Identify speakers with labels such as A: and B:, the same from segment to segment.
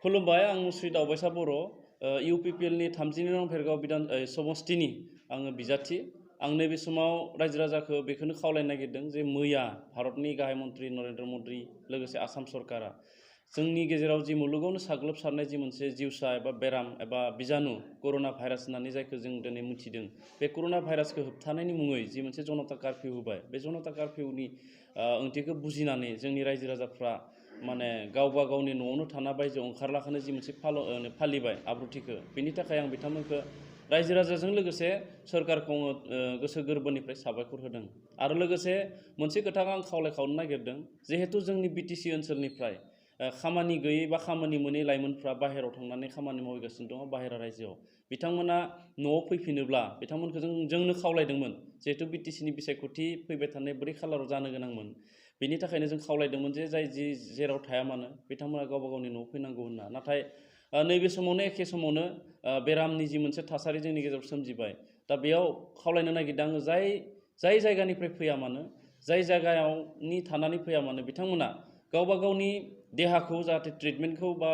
A: खुलुमबाय आं मुस्रि दावबायसा बर' इउपिपिएलनि 32 नं भेरगाव बिधान समस्तिनि आङो बिजाथि आं नैबे समाव रायजो राजाखौ बेखौनो खावलायनो नागिरदों जे मैया भारतनि गाहाय मन्त्रि नरेन्द्र मदि लोगोसे आसाम सरकारा जोंनि गेजेराव जि मुलुगावनो साग्लोबसारनाय जि मोनसे जिउसा एबा बेराम एबा बिजानु कर'ना भाइरास होननानै जायखौ जों दिनै मिथिदों बे कर'ना भाइरासखौ होबथानायनि मुङै जि मोनसे जनता कार्फ्यु होबाय बे जनता कार्फ्युनि ओंथिखौ बुजिनानै जोंनि रायजो राजाफ्रा माने गावबा गावनि न'आवनो थाना बायजोआव ओंखारलाखानो जि मोनसे फालिबाय आब्रुथिखौ बेनि थाखाय आं बिथांमोनखौ रायजो राजाजों लोगोसे सरकारखौ गोसो गोरबोनिफ्राय साबायखर होदों आरो लोगोसे मोनसे खोथाखौ आं खावलायखावनो नागिरदों जिहेतु जोंनि बिटिसि ओनसोलनिफ्राय खामानि गैयै बा खामानि मोनै लाइमोनफ्रा बाहेरायाव थांनानै खामानि मावगासिनो दङ बाहेरा रायजोआव बिथांमोना न'आव फैफिनोब्ला बिथांमोनखौ जोंनो खावलायदोंमोन जिहेतु बिटिसिनि बिसायख'थि फैबाय थानाय 4 खालाराव जानो गोनांमोन बेनि थाखायनो जों खावलायदोंमोन जे जाय जेराव थाया मानो बिथांमोना गावबा गावनि न'आव फैनांगौ होनना नाथाय नैबे समावनो एखे समावनो बेरामनि जि मोनसे थासारि जोंनि गेजेराव सोमजिबाय दा बेयाव खावलायनो नागिरदों आङो जाय जायगानिफ्राय फैया मानो जाय जायगायावनि थानानै फैया मानो बिथांमोना गावबा गावनि देहाखौ जाहाथे ट्रिटमेन्टखौ बा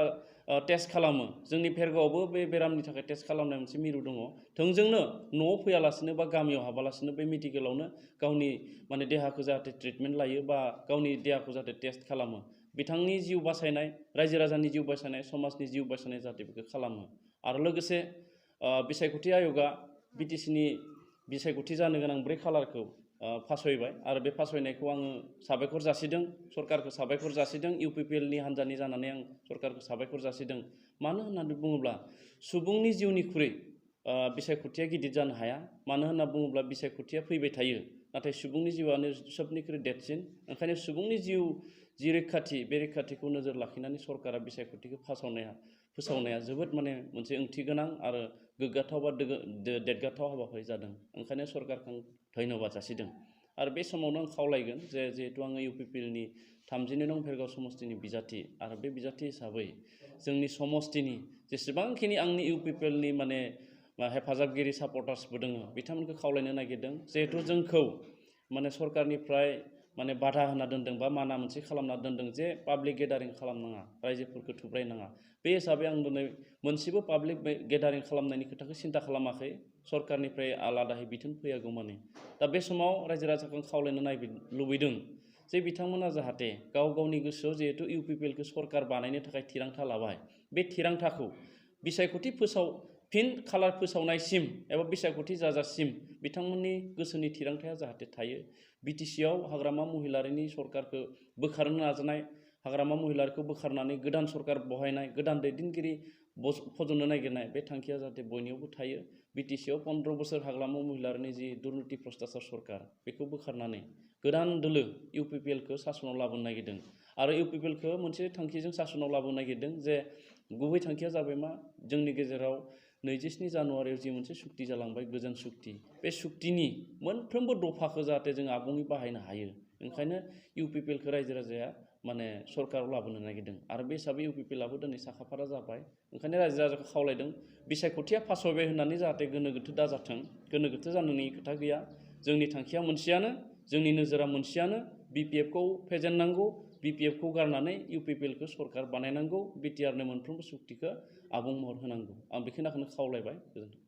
A: टेस्ट खालामो जोंनि भेरगावआवबो बे बेरामनि थाखाय टेस्ट खालामनाय मोनसे मिरु दङ थोंजोंनो न'आव फैयालासिनो बा गामियाव हाबालासिनो बे मेडिकेलावनो गावनि माने देहाखौ जाहाथे ट्रिटमेन्ट लायो बा गावनि देहाखौ जाहाथे टेस्ट खालामो बिथांनि जिउ बासायनाय रायजो राजानि जिउ बासायनाय समाजनि जिउ बासायनाय जाहाथे बेखौ खालामो आरो लोगोसे बिसायख'थि आय'गा बिटिसिनि बिसायख'थि जानो गोनां 4 खालारखौ फासयबाय आरो बे फासयनायखौ आङो साबायखर जासिदों सरकारखौ साबायखर जासिदों इउपिपिएलनि हान्जानि जानानै आं सरकारखौ साबायखर जासिदों मानो होननानै बुङोब्ला सुबुंनि जिउनिख्रुइ बिसायख'थिया गिदिर जानो हाया मानो होनना बुङोब्ला बिसायख'थिया फैबाय थायो नाथाय सुबुंनि जिउआनो सबनिख्रुइ देरसिन ओंखायनो सुबुंनि जिउ जि रैखाथि बे रैखाथिखौ नोजोर लाखिनानै सरकारा बिसायख'थिखौ फोसावनाया जोबोद माने मोनसे ओंथि गोनां आरो गोग्गाथाव बा देरगाथाव हाबाफारि जादों ओंखायनो सरकारखौ धन्यबाद जासिदों आरो बे समावनो आं खावलायगोन जे जिहेतु आङो इउपिपिएलनि 32 नं भेरगाव समस्तिनि बिजाथि आरो बे बिजाथि हिसाबै जोंनि समस्तिनि जेसेबांखिनि आंनि इउपिपिएलनि माने हेफाजाबगिरि सापर्टार्सबो दङ बिथांमोनखौ खावलायनो नागिरदों जिहेतु जोंखौ माने सरकारनिफ्राय माने बाधा होना दोनदों बा माना मोनसे खालामना दोनदों जे पाब्लिक गेदारिं खालामनाङा रायजोफोरखौ थुब्रायनाङा बे हिसाबै आं दिनै मोनसेबो पाब्लिक गेदारिं खालामनायनि खोथाखौ सिन्था खालामाखै सरकारनिफ्राय आलादायै बिथोन फैयागौ माने दा बे समाव रायजो राजाखौ आं खावलायनो लुबैदों जे बिथांमोना जाहाथे गाव गावनि गोसोआव जिहेतु इउपिपिएलखौ सरकार बानायनो थाखाय थिरांथा लाबाय बे थिरांथाखौ बिसायख'थि फिन खालार फोसावनायसिम एबा बिसायख'थि जाजासिम बिथांमोननि गोसोनि थिरांथाया जाहाथे थायो बिटिसिआव हाग्रामा महिलारिनि सरकारखौ बोखारनो नाजानाय हाग्रामा महिलारिखौ बोखारनानै गोदान सरकार बहायनाय गोदान दैदेनगिरि फज'नो नागिरनाय बे थांखिया जाहाथे बयनियावबो थायो बिटिसिआव 15 बोसोर हाग्रामा महिलारिनि जि दुर्निति भ्रष्टाचार सरकार बेखौ बोखारनानै गोदान दोलो इउपिपिएलखौ सासनाव लाबोनो नागिरदों आरो इउपिपिएलखौ मोनसे थांखिजों सासनाव लाबोनो नागिरदों जे गुबै थांखिया जाबाय मा जोंनि गेजेराव 27 जानुवारियाव जि मोनसे सुक्ति जालांबाय गोजोन सुक्ति बे सुक्तिनि मोनफ्रोमबो दफाखौ जाहाथे जों आबुङै बाहायनो हायो ओंखायनो इउपिपिएलखौ रायजो राजाया माने सरकाराव लाबोनो नागिरदों आरो बे हिसाबै इउपिपिएलआबो दिनै साखाफारा जाबाय ओंखायनो रायजो राजाखौ खावलायदों बिसायख'थिया फासयबाय होननानै जाहाथे गोनो गोथो दाजाथों गोनो गोथो जानायनि खोथा गैया जोंनि थांखिया मोनसेयानो जोंनि नोजोरा मोनसेयानो बिपिएफखौ फेजेननांगौ बिपिएफखौ गारनानै इउपिपिएलखौ सरकार बानायनांगौ बिटिआरनो मोनफ्रोमबो सुक्तिखौ आबुं महर होनांगौ आं बेखिनिखौनो खावलायबाय गोजोन्थों।